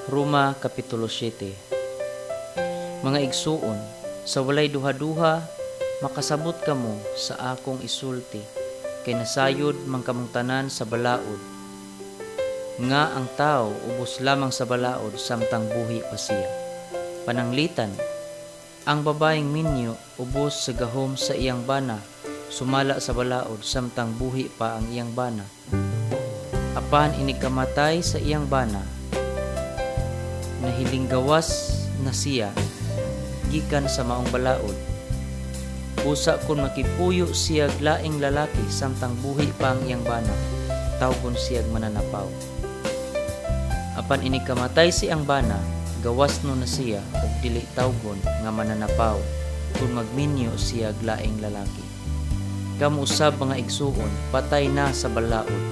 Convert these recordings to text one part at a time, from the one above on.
Roma Kapitulo 7. Mga igsuon, sa walay duha-duha, makasabot kamo sa akong isulti, kay nasayod man kamong tanan sa balaod, nga ang tao ubos lamang sa balaod samtang buhi pa siya. Pananglitan, ang babaeng minyo ubos sa gahom sa iyang bana, sumala sa balaod samtang buhi pa ang iyang bana. Apan inigkamatay sa iyang bana, nahilinggawas na siya gikan sa maong balaod. Busa kung makipuyo siya laing lalaki samtang buhi pa ang iyang bana, tawgon siyag mananapaw. Apan inigkamatay sa iyang bana, gawas no na siya ug dili tawgon nga mananapaw kung magminyo siya laing lalaki. Kamo usab, mga igsuon, patay na sa balaod,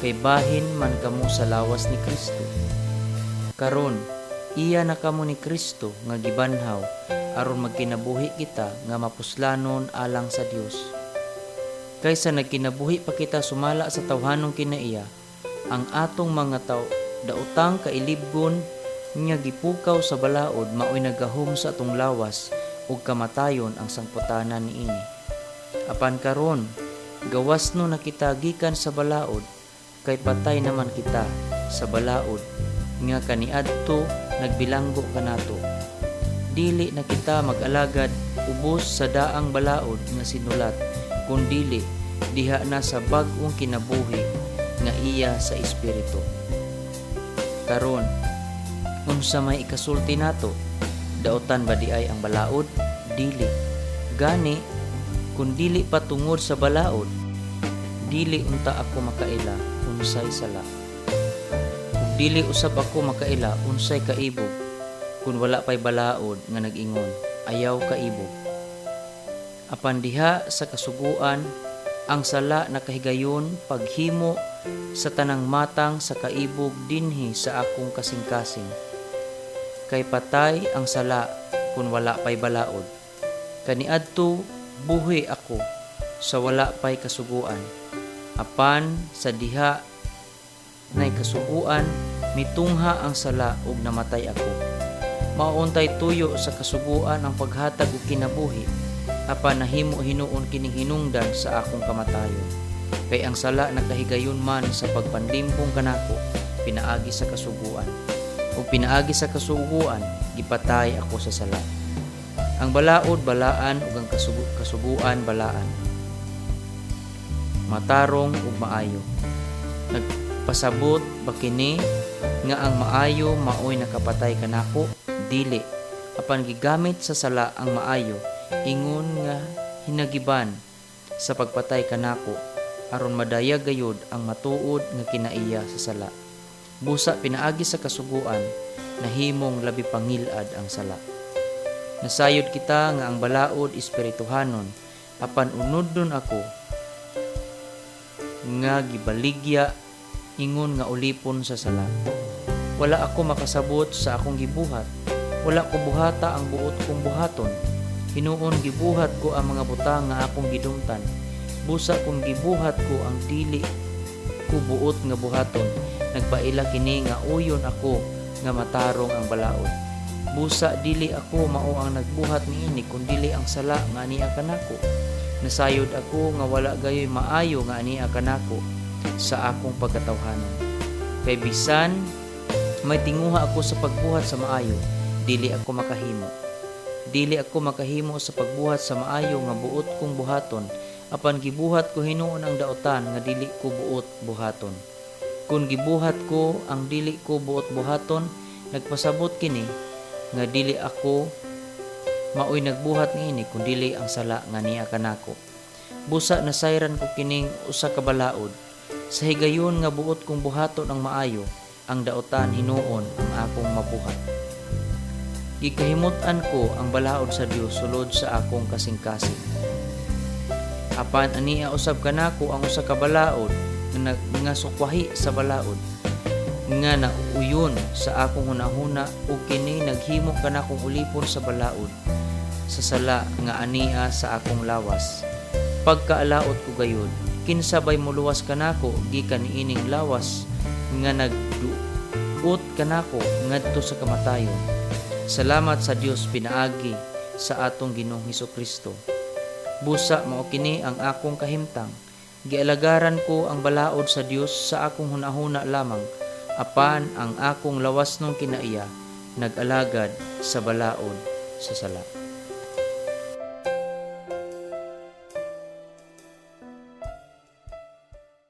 kay bahin man kamo sa lawas ni Kristo. Karon, iya na kamo ni Kristo nga gibanhaw aron magkinabuhi kita nga mapuslanon alang sa Dios. Kaysa nagkinabuhi pa kita sumala sa tawhanong kinaiya, ang atong mga tao daotang kailibgon nga gipukaw sa balaod maoy nagahom sa atong lawas ug kamatayon ang sangputanan niini. Apan karon, gawas no na kita gikan sa balaod, kay patay naman kita sa balaod nga kaniadto nagbilanggo kanato. Dili na kita mag-alagad ubos sa daang balaod nga sinulat, kun dili diha na sa bag-ong kinabuhi nga iya sa espiritu. Karon, unsa may ikasulti nato? Daotan ba diay ang balaod? Dili. Gani, kun dili pa tungod sa balaod, dili unta ako makaila unsay sala. Ug dili usab ako makaila unsay kaibog kun wala pay balaod nga nag-ingon, "Ayaw kaibog." Apan diha sa kasuguan, ang sala nakahigayon paghimo sa tanang matang sa kaibog dinhi sa akong kasing-kasing. Kay patay ang sala kung wala pay balaod. Kaniadto buhi ako sa wala pay kasuguan. Apan sa diha nay kasuguan, mitungha ang sala ug namatay ako. Mao untay tuyo sa kasuguan ang paghatag og kinabuhi, apan nahimo hinuon kining hinungdan sa akong kamatayon. Kay ang sala nakahigayon man sa pagpanlimpong kanako pinaagi sa kasuguan. Ug pinaagi sa kasuguan, gipatay ako sa sala. Ang balaod balaan ug ang kasuguan balaan. Matarong ug maayo. Nagpasabot ba kini nga ang maayo maoy nakapatay kanako? Dili. Apan gigamit sa sala ang maayo ingon nga hinagiban sa pagpatay kanako aron madayag gayud ang matuod nga kinaiya sa sala. Busa pinaagi sa kasuguan, nahimong labi pangilad ang sala. Nasayod kita nga ang balaod espirituhanon, apan unodon ako nga gibaligya ingon nga ulipon sa sala. Wala ako makasabot sa akong gibuhat. Wala ko buhata ang buot kong buhaton. Hinuon gibuhat ko ang mga butang nga akong gidumtan. Busa kung gibuhat ko ang dili ko buot nga buhaton, nagpaila kini nga uyon ako nga matarong ang balaod. Busa dili ako mao ang nagbuhat niini kun dili ang sala nga ania kanako. Nasayod ako nga wala gayoy maayo nga ania kanako sa akong pagkatawhanon. Kay bisan may tinguha ako sa pagbuhat sa maayo, dili ako makahimo. Dili ako makahimo sa pagbuhat sa maayo nga buot kong buhaton, apan gibuhat ko hinuon ang daotan nga dili ko buot buhaton. Kung gibuhat ko ang dili ko buot buhaton, nagpasabot kini nga dili ako maoy nagbuhat niini kun dili ang sala nga ania kanako. Busa nasayran ko kining usa ka balaod. Sa higayon nga buot kong buhaton ang maayo, ang daotan hinuon ang akong mabuhat. Gikahimut-an ko ang balaod sa Dios sulod sa akong kasing-kasing. Apan ania usab kanako ang usa ka balaod nga sukwahi sa balaod nga nauyon sa akong hunahuna ug kini naghimo kanakong ulipon sa balaod sa sala nga ania sa akong lawas. Pagkaalaot ko gayud, kinsa bay moluwas kanako gikan niining lawas nga Nag-ut kanako ngadto sa kamatayon. Salamat sa Dios pinaagi sa atong Ginoong Hesus Kristo. Busa mao kini ang akong kahimtang. Gialagaran ko ang balaod sa Dios sa akong hunahuna lamang, apan ang akong lawasnong kinaiya nag-alagad sa balaod sa sala.